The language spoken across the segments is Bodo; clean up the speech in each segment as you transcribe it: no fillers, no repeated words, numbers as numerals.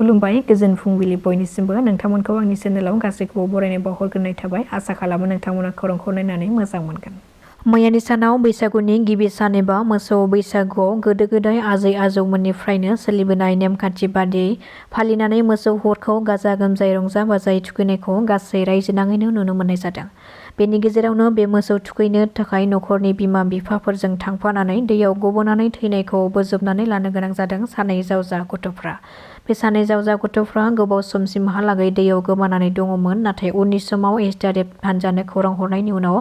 खुलुमबाय गोजोन फुंबिलि बयनिसिमबो नोंथांमोनखौ आंनि चेनेलाव गासैखौबो बरायनाय बावहरग्रोनाय थाबाय आसा खालामो नोंथांमोना खौरांखौ नायनानै मोजां मोनगोन। मैयानि सानाव बैसागुनि गिबि सान एबा मोसौ बैसागुआव गोदो गोदाय आजै आजौमोननिफ्रायनो सोलिबोनाय नेमखान्थि बादियै फालिनानै मोसौ हरखौ गाजा गोमजायै रंजा बाजायै थुखैनायखौ गासै रायजो नाङैनो नुनो मोननाय जादों। बेनि गेजेरावनो बे मोसौ थुखैनो थाखाय नखरनि बिमा बिफाफोरजों थांफानानै दैयाव गबोनानै थैनायखौ बोजबनानै लानो गोनां जादों सानै जावजा गथ'फ्रा। बे सानै जावजा गथ'फ्रा गोबाव समसिमहालागै दैयाव गोमानानै दङमोन, नाथाय उननि समाव एसडिआरएफ हान्जानो खौरां हरनायनि उनाव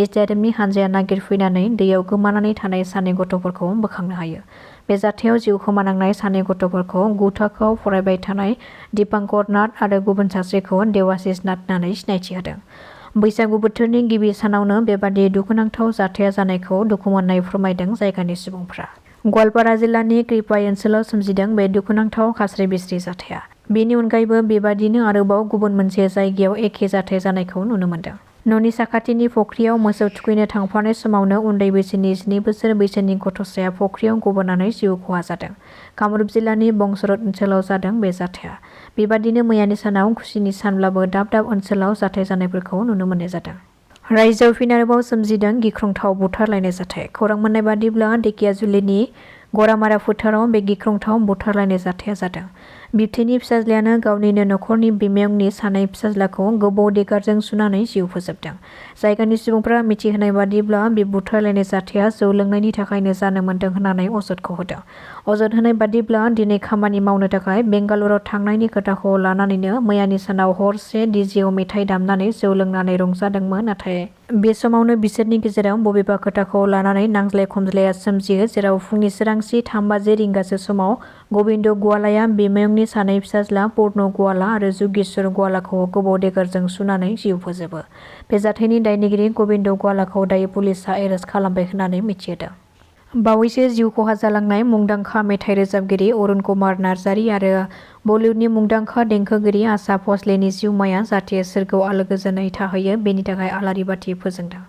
एसडिआरएफनि हान्जाया नागिरफैनानै दैयाव गोमानानै थानाय सानै गथ'फोरखौ बोखांनो हायो। बे जाथायाव जिउ खोमानांनाय सानै गथ'फोरखौ 9 थाखोआव फरायबाय थानाय दीपांकर नाथ आरो गुबुन सासेखौ देवाशिष नाथ होननानै सिनायथि होदों। बैसागु बोथोरनि गिबि सानावनो बेबादि दुखुनांथाव जाथाया जानायखौ दुखु मोननाय फोरमायदों जायगानि सुबुंफ्रा। गवालपारा जिल्लानि कृपाई ओनसोलाव सोमजिदों बे दुखुनांथाव खास्रि बिस्रि जाथाया। बेनि अनगायैबो बेबादिनो आरोबाव गुबुन मोनसे जायगायाव एखे जाथाय जानायखौ नुनो मोनदों। न'नि साखाथिनि फख्रियाव मोसौ थुखैनो थांफानाय समावनो उन्दै बैसोनि 7 बोसोर बैसोनि गथ'साया फख्रियाव गबोनानै जिउ खहा जादों। कामरुप जिल्लानि बंसरत ओनसोलाव जादों बे जाथाया। बेबादिनो मैयानि सानाव खुसिनि सानब्लाबो दाब दाब ओनसोलाव जाथाय जानायफोरखौ नुनो मोननाय जादों। रायजोआव फिन आरोबाव सोमजिदों गिख्रंथाव बुथारलायनाय जाथाय। खौरां मोननाय बादिब्ला धेकियाजुलिनि गरामारा फोथाराव बे गिख्रंथाव बुथारलायनाय जाथाया जादों। बिबथैनि फिसाज्लायानो गावनिनो नखरनि बिमायंनि सानै फिसाज्लाखौ गोबौ देगारजों सुनानै जिउ फोजोबदों। जायगानि सुबुंफ्रा मिथिहोनाय बादिब्ला बे बुथारलायनाय जाथाया जौ लोंनायनि थाखायनो जानो मोन्दों होननानै अजदखौ होदों। अजद होनाय बादिब्ला दिनै खामानि मावनो थाखाय बेंगालुराव थांनायनि खोथाखौ लानानैनो मैयानि सानाव हरसे डिजेआव मेथाइ दामनानै जौ लोंनानै रंजादोंमोन, नाथाय बे समावनो बिसोरनि गेजेराव बबेबा खोथाखौ लानानै नांज्लाय खमज्लाया सोमजियो, जेराव फुंनि सोरांसि 3 रिंगासो समाव गबिन्द गवालाया बिमायंनि सानै फिसाज्ला पूर्ण गवाला आरो जुगेश्वर गवालाखौ गोबौ देगारजों सुनानै जिउ फोजोबो। बे जाथायनि दायनिगिरि गबिन्द गवालाखौ दायो पुलिसआ एरेस्ट खालामबाय होननानै मिथिहोदों। बावैसो जिउ खहा जालांनाय मुंदांखा मेथाइ रोजाबगिरि अरुण कुमार नार्जारी आरो बलिउडनि मुंदांखा देंखोगिरि आशा भस्लेनि जिउमाया जाहाथे सोरगोआव आलो गोजोनै थाहैयो बेनि थाखाय आलारि बाथि फोजोंदों।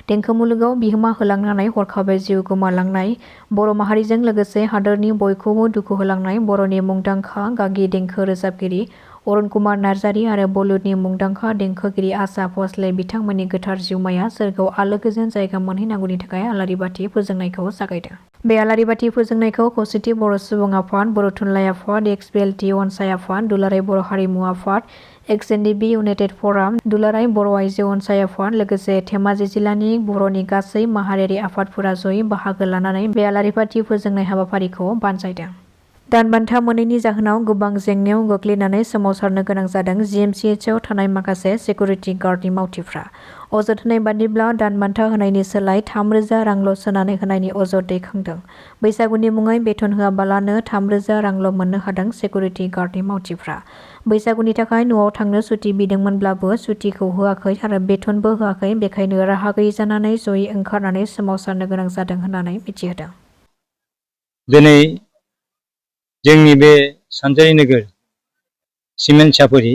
देंखो मुलुगाव बिहोमा होलांनानै हरखाबै जिउ गोमालांनाय बर' माहारिजों लोगोसे हादोरनि बयखौबो दुखु होलांनाय बर'नि मुंदांखा गागि देंखो रोजाबगिरि अरुण कुमार नार्जारी आरो बलिउडनि मुंदांखा देंखोगिरि आशा भस्ले बिथांमोननि गोथार जिउमाया सोरगोआव आलो गोजोन जायगा मोनहैनांगौनि थाखाय आलारि बाथि फोजोंनायखौ जागायदों। बे आलारि बाथि फोजोंनायखौ खौसेथि बर' सुबुं आफाद, बर' थुनलाइ आफाद, XBLT अनसाय आफाद, दुलाराय बर' हारिमु आफाद, XNDB इउनाइटेड फराम, दुलाराय बर' आइजो अनसाय आफाद, लोगोसे धेमाजि जिल्लानि बर'नि गासै माहारियारि आफादफोरा जयै बाहागो लानानै बे आलारि बाथि फोजोंनाय हाबाफारिखौ बानजायदों। दानबान्था मोनैनि जाहोनाव गोबां जेंनायाव गोग्लैनानै सोमावसारनो गोनां जादों GMCHआव थानाय माखासे सिकिउरिटि गार्डनि मावथिफ्रा। अजद होनाय बादिब्ला दानबान्था होनायनि सोलाय 3,000 रांल' सोनानै होनायनि अजद दैखांदों। बैसागुनि मुङै बेथन होआबालानो 3,000 रांल' मोननो हादों सिकिउरिटि गार्डनि मावथिफ्रा। बैसागुनि थाखाय न'आव थांनो सुटि बिदोंमोनब्लाबो सुटिखौ होआखै आरो बेथनबो होआखै, बेखायनो राहा गैयि जानानै जयै ओंखारनानै सोमावसारनो गोनां जादों होननानै मिथिहोदों। दिनै जोंनि बे सानजारि नोगोर सिमेन्ट सापरि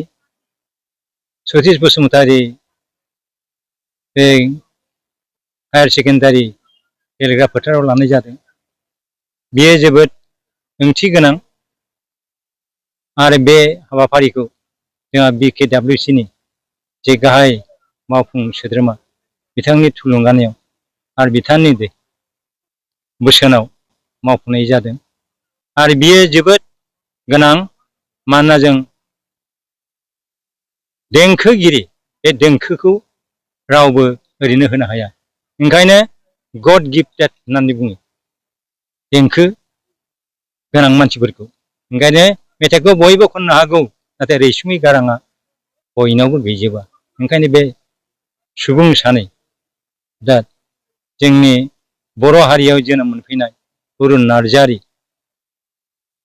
सतीश बसुमतारी बे हायार सेकेन्डारि गेलेग्रा फोथाराव लानाय जादों। बेयो जोबोद ओंथि गोनां आरो बे हाबाफारिखौ जोंहा BKWCनि जे गाहाय मावफुं सोद्रोमा बिथांनि थुलुंगानायाव आरो बिथांनि बोसोनाव मावफुंनाय जादों आरो बियो जोबोद गोनां। मानोना जों देंखोगिरि, बे देंखोखौ रावबो ओरैनो होनो हाया। ओंखायनो गड गिफ्टेड होननानै बुङो देंखो गोनां मानसिफोरखौ। ओंखायनो मेथाइखौ बयबो खननो हागौ, नाथाय रैसुमै गाराङा बयनावबो गैजोबा। ओंखायनो बे सुबुं सानै दा जोंनि बर' हारियाव जोनोम मोनफैनाय अरुण नार्जारी,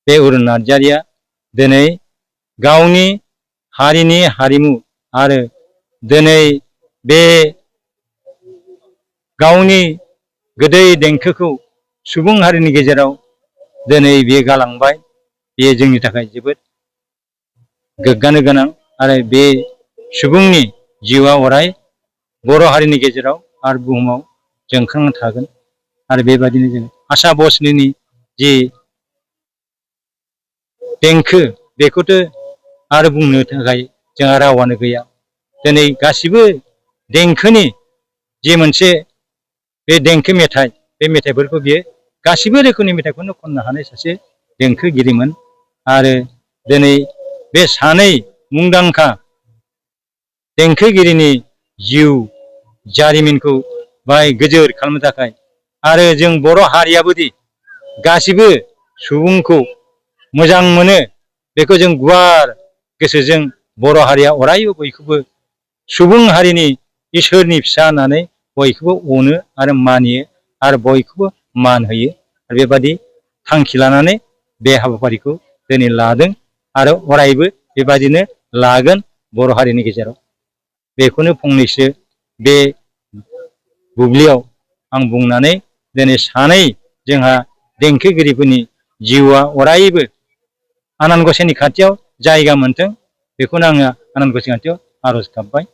बे अरुण नार्जारीया दिनै गावनि हारिनि हारिमु आरो दिनै बे गावनि गोदै देंखोखौ सुबुं हारिनि गेजेराव दिनै बियो गालांबाय। बेयो जोंनि थाखाय जोबोद गोग्गानो गोनां आरो बे सुबुंनि जिउआ अराय बर' हारिनि गेजेराव आरो बुहुमाव जोंखांना थागोन। आरो बेबायदिनो जों आशा भस्लेनि जि देंखो बेखौथ' आरो बुंनो थाखाय जोंहा रावानो गैया। दिनै गासिबो देंखोनि जे मोनसे बे देंखो मेथाइ, बे मेथाइफोरखौ बियो गासिबो रोखोमनि मेथाइखौनो खननो हानाय सासे देंखोगिरिमोन। आरो दिनै बे सानै मुंदांखा देंखोगिरिनि जिउ जारिमिनखौ बाय गोजोर खालामनो थाखाय आरो जों बर' हारियाबोदि गासिबो सुबुंखौ मोजां मोनो, बेखौ जों गुवार गोसोजों बर' हारिया अरायबो बयखौबो सुबुं हारिनि इसोरनि फिसा होननानै बयखौबो अनो आरो मानियो आरो बयखौबो मान होयो। आरो बेबादि थांखि लानानै बे हाबाफारिखौ दिनै लादों आरो अरायबो बेबादिनो लागोन बर' हारिनि गेजेराव। बेखौनो फंनैसो बे बुब्लियाव आं बुंनानै दिनै सानै जोंहा देंखोगिरिफोरनि जिउआ अरायबो आनान गसाइनि खाथियाव जायगा मोन्थों, बेखौनो आङो आनान गसाइनि खाथियाव आर'ज गाबबाय।